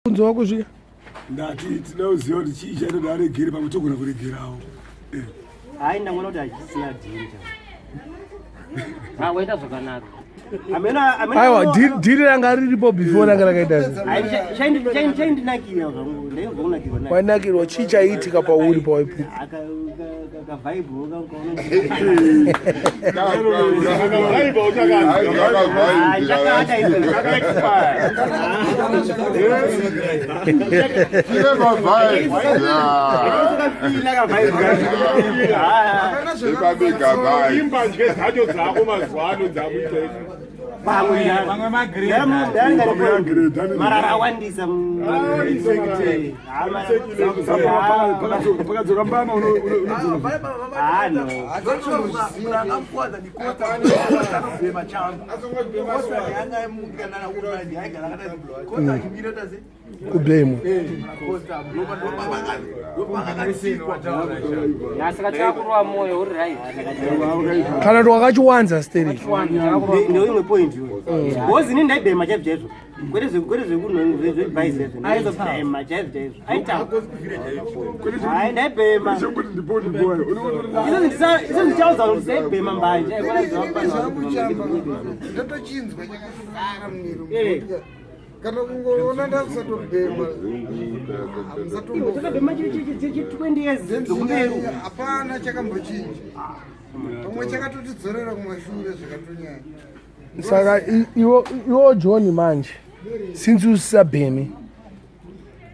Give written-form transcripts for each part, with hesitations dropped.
Kunzi wako zviya. Ndati tinoda kuziva kuti chii chaitoda aregere pamwe togona kuregerawo. Eh. Hayi ndangona kuti hachisina dhiri cha. Ah, waita zvakanaka. Amena amena. Aiwa dhiri ranga riripo before ranga rakaita sei. Hayi chaindinakira zvangu ndainzwa kunakirwa naye. Wainakirwa chii chaiitika pauri pawaipupa? Aka ka vibe ka kaona. Imbanje dzacho dzako mazuva ano dzakuita marara awandisa. Pakadzoka mbama unodzoka. Kublame. Saka chakurova moyo uri right. Kana kuti wakachiwanza stereki. Ndoimwe point iyoyo, because ini ndaibhema chaizvo chaizvo, kwete zvekunhozvebhaisi izvo, ndaizobhema chaizvo chaizvo, aita hai ndaibhema. Chekuti ndipo ndipo. Izvo ndichaudza kuti ndaibhema mbanje. Ndotochinzwa chakasara mumiro kana kungoona ndakusatobhema. Takabhema chi 20 years dzokumberi. Hapana chakambochinja, pamwe chakatotidzorera kumashure zvakatonyanya. Saka iwo John manje since usisabhemi,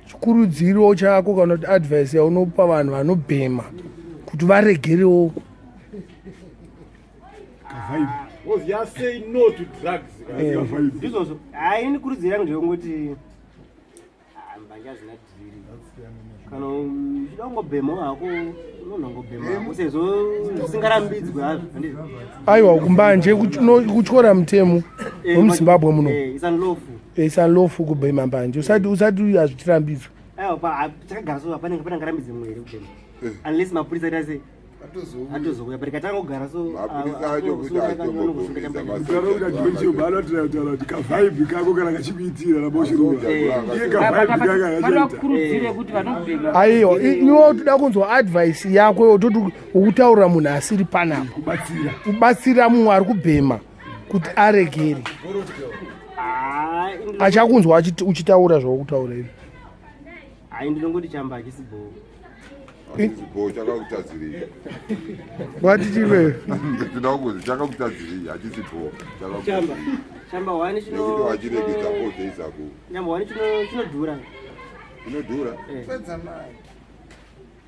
chikurudziro chako kana kuti advice yaunopa vanhu vanobhema kuti varegerewo? Oziya, say no to drugs. Ndizvozvo, hai ini kurudziro yangu ndeyongoti mbanje hazina dhiri. Kana uchida kungobhemawo hako unonongobhema hako sezvo zvisingarambidzwe hazvo, handizvo? Aiwa, kumbanje kutyora mutemo wemuZimbabwe muno. It's unlawful. It's unlawful kubhema mbanje usati hazvichirambidzwa. Aiwa, takagara so hapana panangarambidze mumwe here kubhema unless mapurisa aita sei atozouya, but katanga kugara so. Mapurisa acho kuti Kutaura kuti kavibe kako kana kachikuitira naboshirua iye kavibe kaka Vanoda kachaita. kukurudzire kuti vanobhema. Aiwa, iwe toda kunzwa advice yako yototi ukutaurira munhu asiri panapa. Kubatsira. Kubatsira mumwe ari kubhema kuti aregere achakunzwa uchitaura zvaukutaura izvi. Hai, ndinongoti chamba hachisi bhoo. Bo chakakutadzirei? Wati chive? Ndinoda kuzi chakakutadzirei, hachisi bo. Chamba chamba wani Nekuti chino wachiregedza 4 days ago. Chamba wani chinodhura. Inodhura. Pedza mari.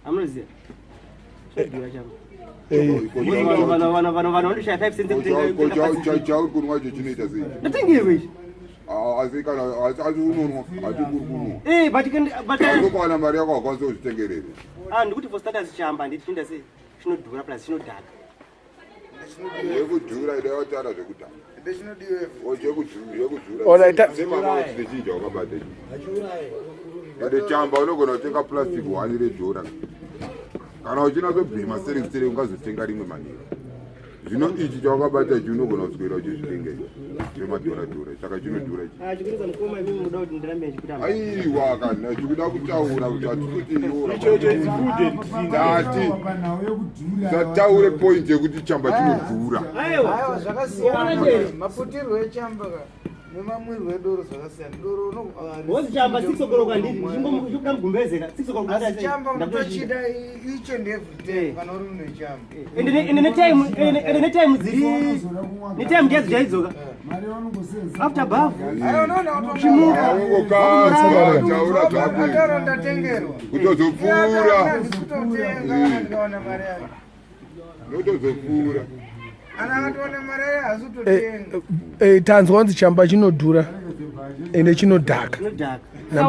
Amunoziva chinodhura chamba. Vanhu vanoshaya 5 cents ekutenga. Chauri kunwa icho chinoita sei? Ndatengerwe ichi. Ah, asi kana asi unonwa hati kuri kunwa. Eh, but but Unokuwana mari yako hakwanisi kuzvitengerera. Ah, ndikuti for starters chamba handiti chinoita sei, chinodhura plus chinodhaka. Yekudhura ida wataura zvekudhaka. Ende chinodiwa. Yekudhura. Alright, Semama kuti chinja wakabata ichi. Kade chamba unogona kutenga plastic one redhora. Kana uchinatsobhema stereki stereki ungazotenga rimwe manheru. Zvino ichi chawakabata ichi unogona kuswera uchizvitenga ichi chemadhora dhora, saka chinodhura ichi. Ah, chikuruza mukoma, imimi muda kuti ndirambe ndichikutamba? Aiwa, kana chikuda kutaura kuti hatikuti. Ichocho is food and drink. Ndati sataure point yekuti chamba chinodhura. Aiwa. Aiwa, zvakasiyana maputirwo echamba ka nemamwirwo edoro zvakasiyana. Doro Wozi chamba 6 o'clock handiti ndichikuda mugumbezeka 6 o'clock. Asi chamba unotochida each and every day kana uri munhu wechamba. Ende netime dziri netime ndiyadzo chaidzoka after bath. Aiwa, unoona. Ungokaswa taura zvako. Ataura ndatengerwa. Kutozopfuura. Handisikutotenga kana ndikawana mari yacho. Notozopfuura. Ana akatowana mari yayo haasi kutotenga. Tanzwa kunzi chamba chinodhura ende chinodhaka. Chinodhaka.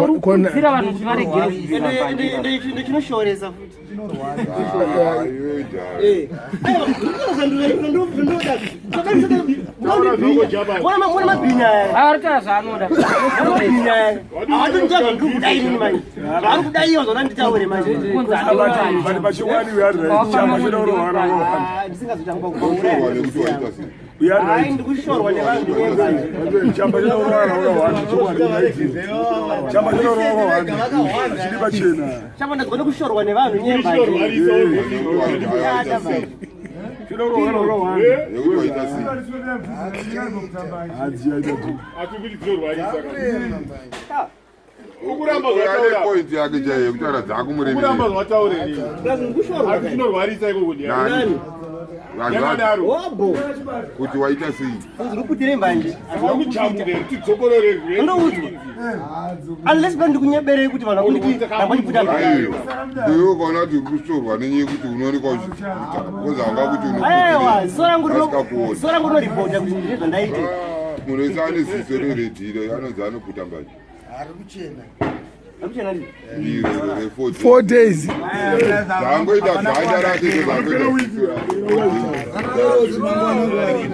Uri kurudzira vanhu kuti varegere kubhema mbanje? Ende chinoshoresa futi. Ah, iwe jaya. Mona mabhinya aya. Ari kutaura zvaanoda. Mabhinya aya havatonditaura zvandiri kuda inini manje, zvaari kuda iyo zvona nditaure manje. Kunzi handiurani. But pachokwadi we are right, chamba choda kurohwa. Ah, ndisingazotanga Unoshorwa nekuti waita sei? We are Hayi right. ndikushorwa nevanhu nyemba. Chamba chinouraya wakawanda chokwadi unaiti. Chamba chinouraya wakawanda. Chiri pachena. Chamba ndazwa nekushorwa nevanhu nyemba. Chinouraya wakawanda. Yekuti waita sei? Hadzi yaita tu. Atikuti dzinorwarisa kana. Kurema mbanje. Ukuramba Ane zvataura. point yake chaiyo yekutaura dzakumuremera. Ukuramba zvataura ini. Plus ndikushorwa. Asi chinorwarisa ikoko ndiani? Nani? Vanhu Yakadaro. Hobo. kuti waita sei? Ndikuputire mbanje. Akujamuke tidzokorore. Ndoudzwa. Unless pano ndikunyeberei kuti vanhu vakunditi ndambochiputa mbanje. Aiwa. Iwe ukaona kuti uri kushorwa nenyaya yekuti unoonekwa uchiputa because hanga kuti Aiwa, ziso rangu rino Asikakuoni. ziso rangu rinoripota kuti ndine zvandaita. Munhu wese ane ziso reredhiro anonzi anoputa mbanje. Ari kuchena. Akuchena ndii. Iro re4 4 days. Zvaangoita ganda rake ndozvaangoita ziso rake.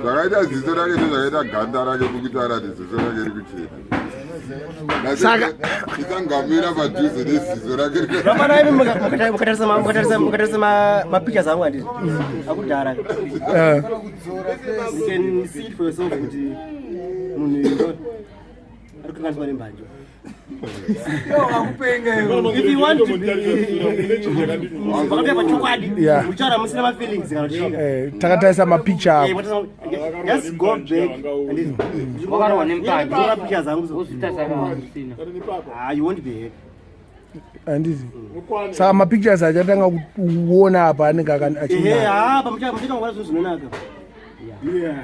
Zvakaita ziso rake ndozvakaita ganda rake kukutaura kuti ziso rake riri kuchena. Isangamira padhuze neziso rake. Vapana imi mukatarisa mukatarisa mapictures angu handiti akudhara. Eh, Kudzora face. You can see it for yourself kuti munhu uyu ari kukanganiswa nembanje. If you want to be vakapia pachokwadi Yeah. muchaura musina mafeelings kana kuchinga. Takatarisa mapicha Eh, ako. just go back handiti. Wakarwa nemukadzi. Tora pictures angu so. Wozviita saka usina. Ah, you won't be happy. Handiti. Saka mapictures achatanga kuona apa anenge Ehe, achinaka. ah, pamucha muchaita kuona zvinhu zvinonaka. Yeah.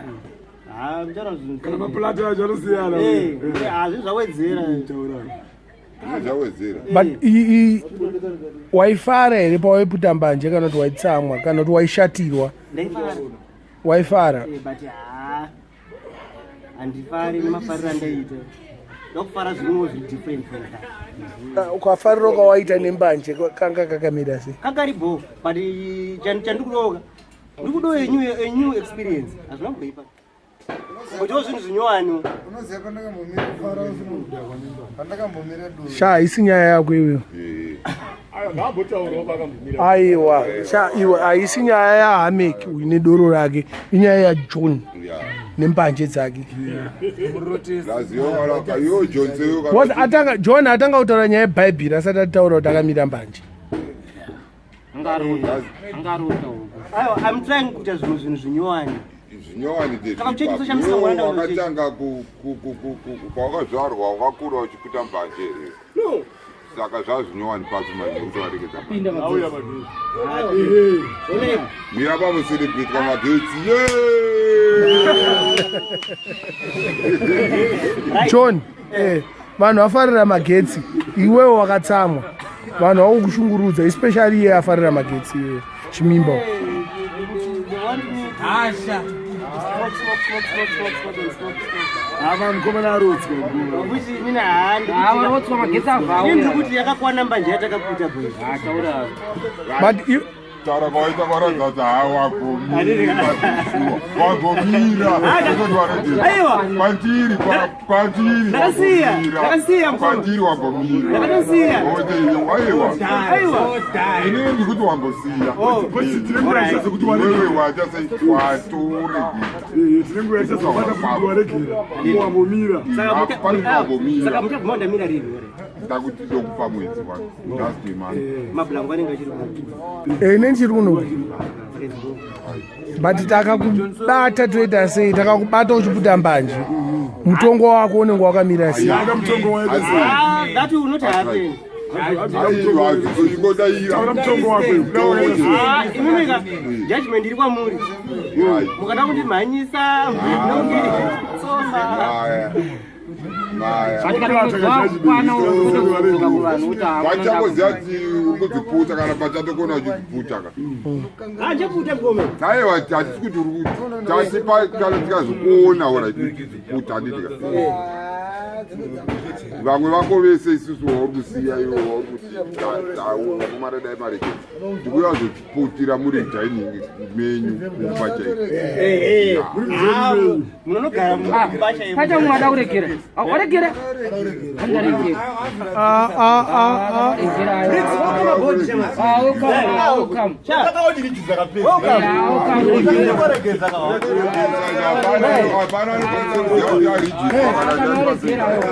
Ah, muchaona zvinhu. Kana maplata acho anosiyana. Eh, ah, zvinhu zvawedzera. Taura. Zvawedzera. But waifara here pawaiputa mbanje kana kuti waitsamwa kana kuti waishatirwa? Ndaifara. Waifara. Eh, but ah, handifari nemafariro andaiita. Ndokufara zvimwewo zviri different from that. Ah, Ukafariro kawaita nembanje kanga kakamira sei? Kakari bo, but chandikudoka. Ndikudo a new experience. Hazvina kumboipa. Kutiwo zvinhu zvinyowani. Unoziva pandakambomira kufara usina kudhakwa nemba. Pandakambomira doro. Sha, haisi nyaya yako iweyo. Ngaambotaurawo pakambomira. Aiwa, sha iwe haisi nyaya yaHamek uyu nedoro rake, inyaya yaJohn nembanje dzake. Yo Johnson Because atanga John atanga kutaura nyaya yebhaibheri asati ataura kuti akamira mbanje. Angarota. Angarota uko. Aiwa, I'm trying kuita zvimwe zvinhu zvinyowani. zvinyowani Saka muchechi soshamisika mwana ndaona wakatanga pawakazvarwa wakakura uchiputa mbanje here? Saka zvazvinyowani papi manje kuti waregedza mbanje? Pinda Auya magetsi. magetsi. Onai, Mira pamucelebrate magetsi. John, vanhu vafarira magetsi, iwewe wakatsamwa. Vanhu vakukushungurudza, especially iye afarira magetsi iye Chimimba. they want me to smoke, smoke, smoke, smoke, smoke, smoke, and smoke, smoke. Ava mukomana arotswa. Which inini handi. Ah, varotswa magetsi avhawo. Inini ndiri kuti yakakwana mbanje yatakaputa boys. Ah, taura. But Taura kwawaita kwaratidza kuti haa wagomira wagomira. Aiwa. Kwandiri kwandiri Ndakasiya, ndakasiya mukoma. kwandiri wagomira. Ndakatosiya. Aiwa. Aiwa. Inini ndikuti wambosiya. Tinenge sekuti waregera. Wewe wacha sei watoregera. Tinenge sekuti waregera. Wambomira. Saka Hapana wambomira. saka muchabvuma ndamira rini ore? Ndakuti ndokupa mwedzi wako. Just a month. Mabhulangu anenge achiri ku. Ine ndichiri kuno. But takakubata toita sei? Takakubata uchiputa mbanje. Mutongo wako unenge wakamira sei? Anga mutongo waita sei? Ah, that will not happen. Aiwa, ingodaira. Taura mutongo wako. Ah, imimi ka judgment iri kwamuri. Mukada kundimhanyisa, mukada Maya. Maya. But kana mwedzi wakukwana unodzoka kuvanhu kuti hakuna Pachangoziva kuti uri kudziputa kana pachatokona uchidziputa ka. Handichaputa mukoma. Aiwa, hatisi kuti uri tasi kana tikazokuona ora uchidziputa handiti ka. Vamwe vako vese isusu wauri kusiya iwe wauri kuti taumara dai marekedza ndikuya kuzoputira muri dining menyu kumba chaiko. Munonogara mumba chaimo. Pacha mumwe ada kuregera. Ah, waregera? Andaregera. Ah, ah, ah, ah. Regera ayo. Ah, welcome, ah, welcome. Yeah, welcome, regera. Hapana anokwanisa kuziva kuti arijiswa kana Kana waregera ayo.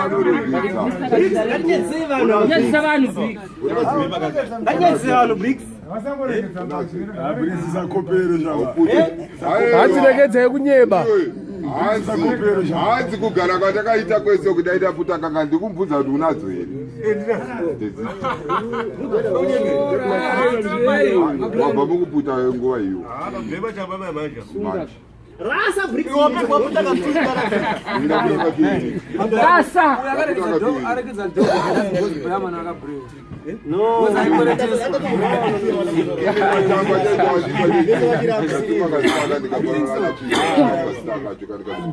anoregedza. Nyadzisa vanhu Briggs. Ngatinyadzise vanhu Briggs. Abrisisakopere zvava. Hatiregedzai kunyeba. Hanzi kugara kwatakaita kwese kudai taputa kanga ndikumubvunza kuti unadzo here. Wabva mukuputa nguva iyo manje. Rasa Briggs. Rasa. Aregedza dhogo akabrewa. No. Chamba chacho.